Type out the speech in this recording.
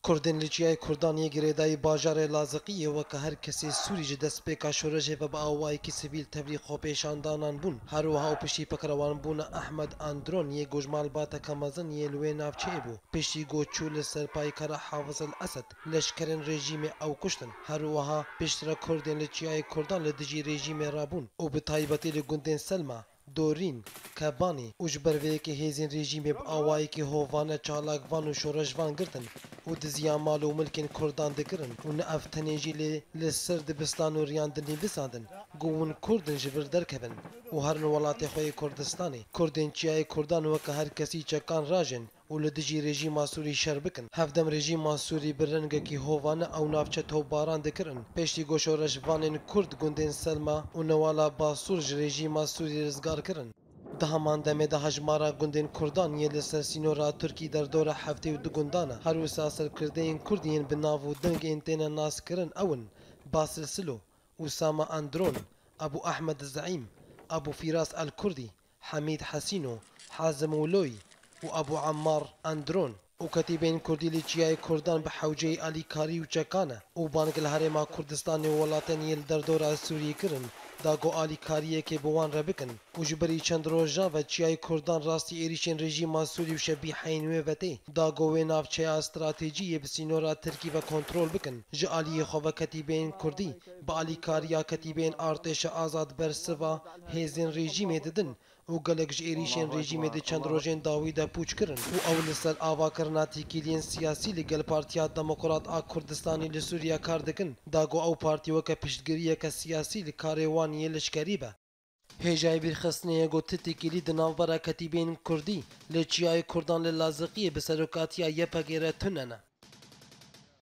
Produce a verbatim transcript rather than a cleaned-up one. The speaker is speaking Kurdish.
Kurdên li Çiyayê Kurdan yê girêdayî bajarê Laziqiyê weke her kesê Sûrî ji destpêka şoreşê ve bi awayekî sivîl tevlî xwepêşandanan bûn. Her wiha û piştî pekrewanbûna Ehmed Andron yê ku ji malbateke mezin yê li wê navçeyê bû, piştî ku çû li ser paykara Hafiz el Esed, leşkerên rejîmê ew kuştin. Her wiha piştre Kurdên li Çiyayê Kurdan li dijî rejîmê rabûn û bi taybetî li gundên Selma, Dorîn, Kebanî û ji ber vê yekê hêzên rejîmê bi awayekî hovane çalakvan û şoreşvan girtin û diziya mal û milkên Kurdan dikirin û ne ev tenê jî lê li ser dibistan û riyan dinivîsandin ku hûn Kurd in ji vir derkevin û herin welatê xwe yê Kurdistanê. Kurdên Çiyayê Kurdan weke her kesî çekan rajin û li dijî rejîma Sûrî şer bikin. Hevdem rejîma Sûrî bi rengekî hovane ew navçe topbaran dikirin. Piştî ku şoreşvanên Kurd gundên Selma û Newala Basûr ji rejîma Sûrî rizgar kirin. Di heman demê de hejmara gundên Kurdan yê li ser sînora Tirkî derdora heftê û du gundan e. Her wisa serkirdeyên Kurd yên bi nav û deng ên têne naskirin ew in: Basil Silo, Usama Andron, Abu Ahmed Zeîm, Abu Firas El Kurdî, Hemîd Hesîno, Hazim Wiloyî û Abu Ammar Andron. Û ketîbên Kurdî li Çiyayê Kurdan bi hewceyî alîkarî û çekan e û bang li Herêma Kurdistanê û welatên yê li derdora Sûriyê kirin, da ku alîkariyekê bi wan re bikin. Û ji berî çend rojan ve Çiyayê Kurdan rastî êrîşên rejîma Sûrî û şebîheyên wê ve tê, da ku wê navçeya stratejî yê bi sînora Tirkî ve kontrol bikin. Ji aliyê xwe ve ketîbeyên Kurdî bi alîkariya ketîbeyên artêşa azad bersiva hêzên rejîmê didin û gelek ji êrîşên rejîmê di çend rojên dawî de pûç kirin û ew li ser avakirina têkiliyên siyasî li gel Partiya Demokrat a Kurdistanê li Sûriye kar dikin, da ku ew partî weke piştgiriyeke siyasî li karê wan yê leşkerî be. Hêjayî bîrxistinê ye ku ti têkilî di navbera ketîbên Kurdî li Çiyayê Kurdan li Laziqiyê bi serokatiya Y P G re tune ne.